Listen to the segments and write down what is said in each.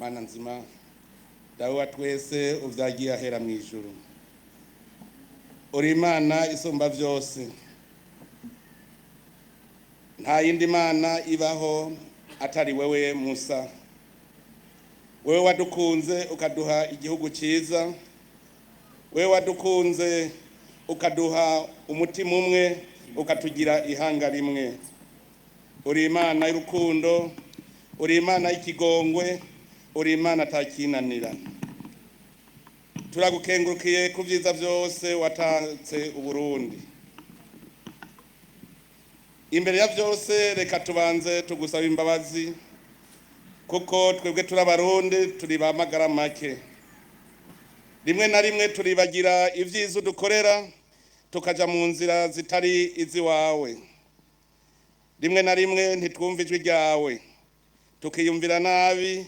Mana nzima, Dawe wa twese uvyagiye ahera mu ijuru, uri Imana isumba vyose, nta yindi mana ibaho atari wewe Musa. Wewe wadukunze ukaduha igihugu ciza, wewe wadukunze ukaduha umutima umwe, ukatugira ihanga rimwe. Uri Imana y'urukundo, uri Imana y'ikigongwe, uri Imana atakinanira. Turagukengurukiye ku vyiza vyose watatse Uburundi. Imbere ya vyose reka tubanze tugusaba imbabazi, kuko twebwe turi Abarundi, turi ba magara make. Rimwe na rimwe turibagira ivyiza udukorera, tukaja mu nzira zitari iziwawe. Rimwe na rimwe ntitwumva ijwi ryawe, tukiyumvira nabi,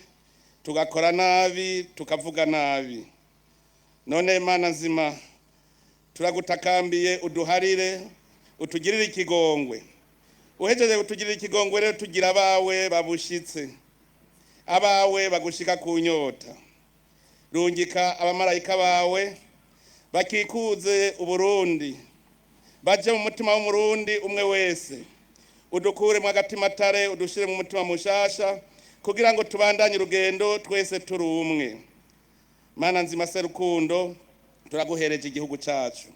tugakora nabi, tukavuga nabi. None Mana nzima, turagutakambiye uduharire, utugirire ikigongwe. Uhejeje kutugirira ikigongwe rero, tugira abawe babushitse, abawe bagushika ku nyota. Rungika abamarayika bawe bakikuze Uburundi, baje mu mutima w'Umurundi umwe wese. Udukuremo agatimatare, udushire mu mutima mushasha, kugira ngo tubandanye urugendo twese turi umwe. Mana nzima Serukundo, turaguhereje igihugu cacu.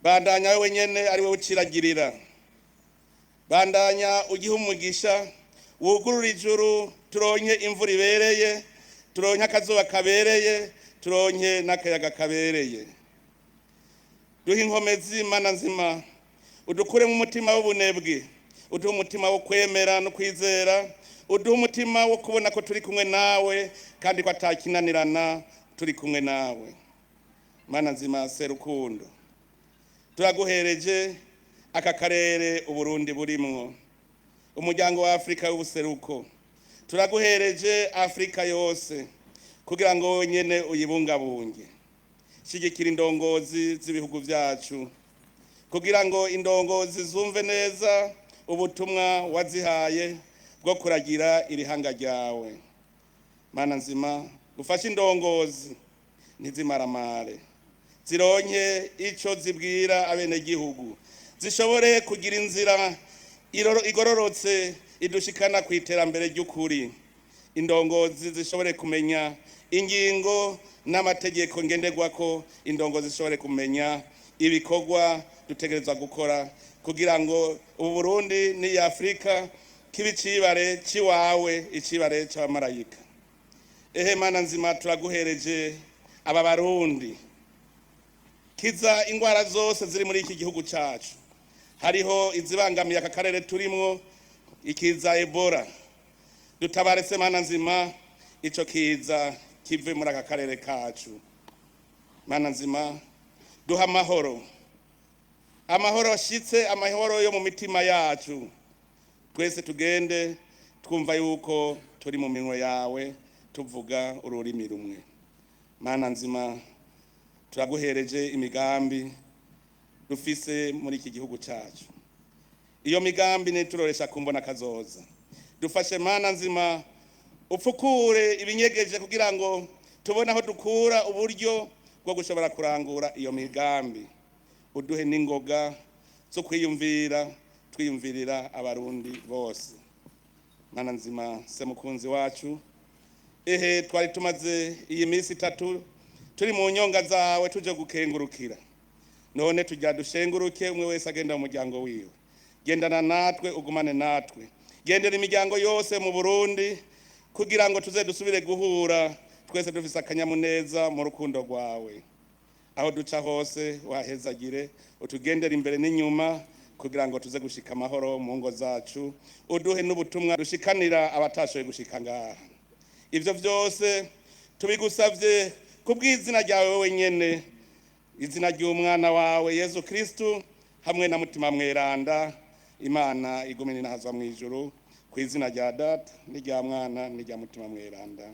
Bandanya wewe nyene ari wewe uciragirira, bandanya ugihe umugisha, wugurura ijuru, turonke imvura ibereye, turonke akazuba kabereye, turonke n'akayaga kabereye. Duhe inkomezi, Mana nzima, udukuremo umutima w'ubunebwe, uduhe umutima wo kwemera no kwizera, uduhe umutima wo kubona ko turi kumwe nawe kandi ko atakinanirana turi kumwe nawe. Mana nzima Serukundo, turaguhereje aka karere Uburundi burimwo, umuryango wa Afurika w'ubuseruko. Turaguhereje Afurika yose kugira ngo wenyene uyibungabunge. Shigikira indongozi z'ibihugu vyacu, kugira ngo indongozi zumve neza ubutumwa wazihaye bwo kuragira irihanga ryawe. Mana nzima, ufashe indongozi ntizimaramare, zironke ico zibwira abenegihugu, zishobore kugira inzira igororotse idushikana ku iterambere ry'ukuri. Indongozi zishobore kumenya ingingo n'amategeko ngenderwako, indongozi zishobore kumenya ibikorwa dutegerezwa gukora kugira ngo ubu Burundi n'iyi Afurika kibe icibare ciwawe, icibare c'abamarayika. Ehe Mana nzima, turaguhereje aba Barundi. Kiza ingwara zose ziri muri iki gihugu cacu. Hariho izibangamiye aka karere turimwo, ikiza Ebola. Dutabare se Mana nzima, ico kiza kive muri aka karere kacu. Mana nzima, duha amahoro, amahoro ashitse, amahoro yo mu mitima yacu. Twese tugende twumva yuko turi mu minwe yawe, tuvuga ururimi rumwe. Mana nzima, turaguhereje imigambi dufise muri iki gihugu cacu. Iyo migambi nituroresha kumbona kazoza. Dufashe Mana nzima, upfukure ibinyegeje kugira ngo tubone aho dukura uburyo bwo gushobora kurangura iyo migambi. Uduhe n'ingoga zo kwiyumvira, twiyumvirira Abarundi bose. Mana nzima Semukunzi wacu, ehe twari tumaze iyi minsi 3 turi mu nyonga zawe tuje gukengurukira. None tujya dushenguruke, umwe wese agenda mu muryango wiwe. Gendana natwe, ugumane natwe, gendera imiryango yose mu Burundi, kugira ngo tuze dusubire guhura twese dufise akanyamuneza mu rukundo rwawe. Aho duca hose wahezagire, utugendere imbere n'inyuma, kugira ngo tuze gushika amahoro mu ngo zacu. Uduhe n'ubutumwa dushikanira abatashoboye gushika ngaha. Ivyo vyose tubigusavye kubw'izina ryawe wenyene, izina ry'umwana wawe Yezu Kristu, hamwe na Mutima Mweranda, Imana igumene nahazwa mu ijuru, ku izina rya Data n'irya Mwana n'irya Mutima Mweranda.